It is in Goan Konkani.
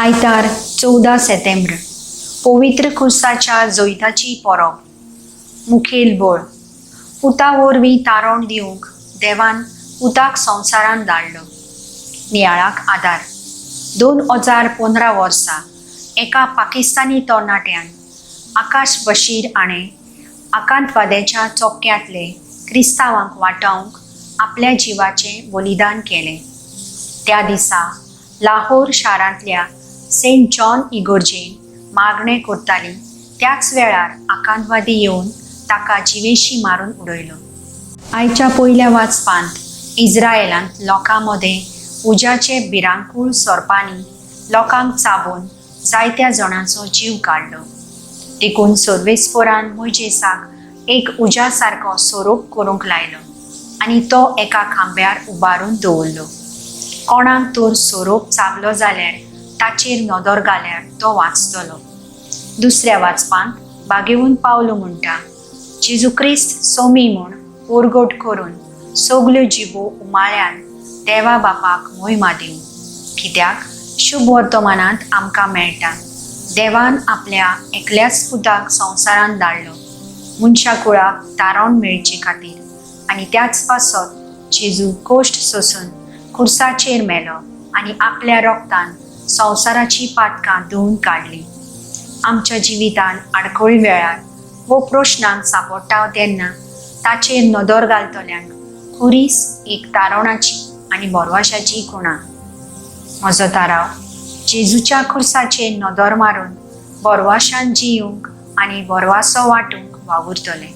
आयतार 14 सेतेंब्र, पवित्र खुर्साच्या जैताची परब. मुखेल बळ पुता वरवीं तारण दिवंक देवान पुताक संवसारांत धाडलो. नियाळाक आदार. 2015 वर्सा एका पाकिस्तानी तरणाट्यान आकाश बशीर हाणें आकांतवाद्याच्या चोपक्यांतले क्रिस्तांवांक वाटावंक आपल्या जिवाचें बलिदान केलें. त्या दिसा लाहोर शारांतल्या सेंट जॉन इगर्जेन मागणें करताली त्याच वेळार आकांतवादी येवन ताका जिवेशी मारून उडयलो. आयच्या पयल्या वाचपांत इस्रायलांत लोकां मदें उज्याचे भिरांकूळ सोरपांनी लोकांक चाबून जायत्या जाणांचो जीव काडलो. देखून सर्वेस्पोरान मोयजेसाक एक उज्या सारको सोरोप करूंक लायलो आनी तो एका खांब्यार उबारून दवरलो. कोणाक तर सोरोप चाबलो जाल्यार ताचेर नदर घाल्यार तो वाचतलो. दुसऱ्या वाचपांत बागेवन पावलो म्हणटा, जेजू क्रिस्त सोमी म्हूण पोरगोट करून सगल्यो जिबो उमाळ्यान देवा बापाक मोहिमा दिवं. कित्याक शुभ वर्तमानांत आमकां मेळटा, देवान आपल्या एकल्याच पुताक संवसारांत धाडलो मनशा कुळाक तारण मेळचे खातीर आनी त्याच पासत जेजू कश्ट सोसून खुर्साचेर मेलो आनी आपल्या रोगतान संवसाराची पातकां धुवन काडली. आमच्या जिवितान आडखळी वेळार वो प्रश्नांक सांपडटा तेन्ना ताचेर नदर घालतल्यांक खुरीस एक तारवणाची आनी बोरवाशाची खुणा. म्हजो ताराव जेजूच्या खुर्साचेर नदर मारून बोरवाशान जियूंक आनी बोरवासो वांटूंक वावुरतलें.